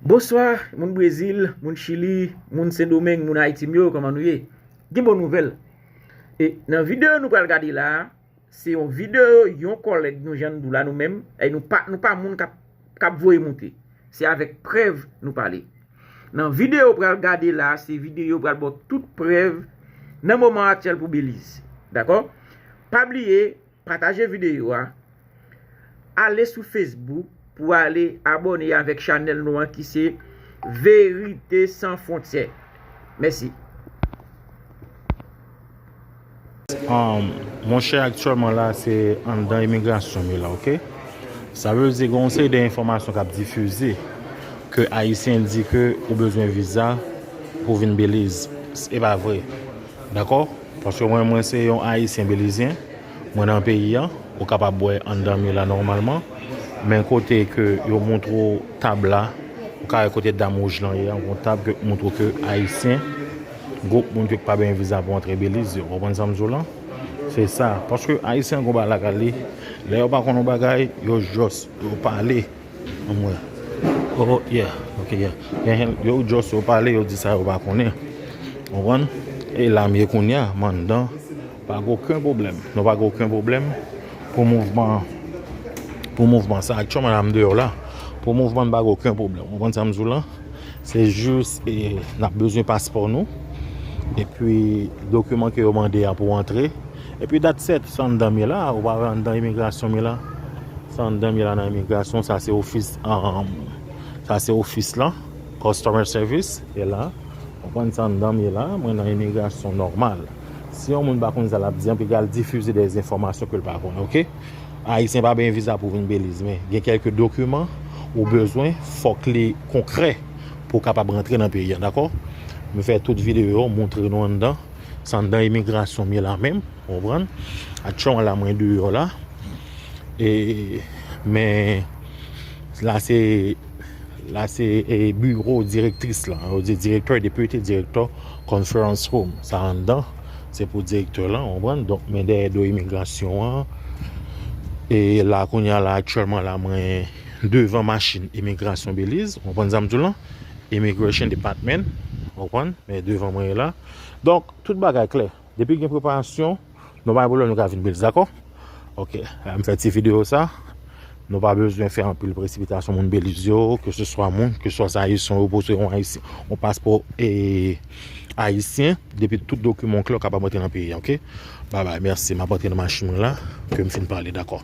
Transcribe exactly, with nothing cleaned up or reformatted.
Bonswa, moun Brezil, moun Chili, moun Sendomeng, moun Ayiti m yo, kòman nou ye? Gen bon nouvèl. E nan videyo nou pral gade la a, se yon videyo yon kòlèg nou, jan n di w la, nou menm, e nou pa, nou pa moun k ap, k ap voye moute. Se avèk prèv nou pale. Nan videyo w pral gade la a, se videyo pral ba w tout prèv nan moman aktyèl pou Beliz. Dakò? Pa bliye, pataje videyo a, ale sou Facebook pou ale abòne avèk chanèl nou an ki se Verite San Fwontyè. Mèsi. Monchè, aktyèlman la, se anndan imigrasyon m ye la, oke? Sa vle di gen yon seri de enfòmasyon k ap difize ke Ayisyen di ke ou bezwen viza pou vin Beliz. E pa vre. Dakò? Paske mwen, mwen se yon Ayisyen Belizyen. Mwen nan peyi a, ou kapab wè anndan m ye la nòmalman. Men kote ke yo montre w tab la, ou ka wè kote dam wouj lan ye a, yon tab ke montre w ke Ayisyen, gwoup moun ke pa benyen viza pou antre Beliz yo. Ou konprann sa m di w lan? Se sa. Paske Ayisyen an gon bagay lakay li, lè yo pa konn yon bagay, yo just, yo pale. Anmwey. Oh, yeah. Ok, yeah. Yo just yo pale, yo di sa yo pa konnen. Ou konprann? E la m ye kounye a, m anndan. Pa gen okenn pwoblèm. Nou pa gen okenn pwoblèm pou mouvman, pou mouvman sa. Aktyèlman la m deyò la. Pou mouvman n pa gen okenn pwoblèm. Ou konprann sa m di w lan? Se jis e, n ap bezwen paspò nou. Epi dokiman ke yo mande a pou antre. Epi that's it, se anndan m ye la. Ou pa wè anndan imigrasyon m ye la? Se anndan m ye la nan imigrasyon, sa se ofis, sa se ofis lan, customer service, e la, ou konprann se anndan m ye la, mwen nan imigrasyon nòmal. Si yon moun pa konn sa l ap di, anpi l al difize de enfòmasyon ke l pa konnen, oke? Ayisyen pa benyen viza pou vin Beliz, men gen kèlke dokiman ou bezwen, fòk li konkrè pou w kapab rantre nan peyi a, dakò? M fè tout videyo, montre nou anndan, se anndan imigrasyon m ye la menm. Ou konprann? Aktyèlman la mwen deyò la. E, men la se la se e, biwo direktris la. Yo di direktè, deputy director, conference room. Sa anndan. Se pou direktè lan, ou konprann? Donk, men dèyè do imigrasyon an. E la kounye a la aktyèlman la mwen devan machin imigrasyon Beliz. Ou konprann sa m di w lan? Immigration Department. Ou konprann? Men devan mwen ye la. Donk, tout bagay klè. Depi gen preparasyon, nou pa gen pwoblèm, nou ka vin Beliz, dakò? Ok, m fè ti videyo sa. Nou pa bezwen fè anpil presipitasyon moun Beliz yo, ke se swa moun, ke se swa Ayisyen yo poze yon Ayisyen, yon paspò e, Ayisyen, depi tout dokiman klè, w kapab antre nan peyi a, ok? Babay, mèsi, m ap antre nan machin mwen la, ke m fin pale, dakò?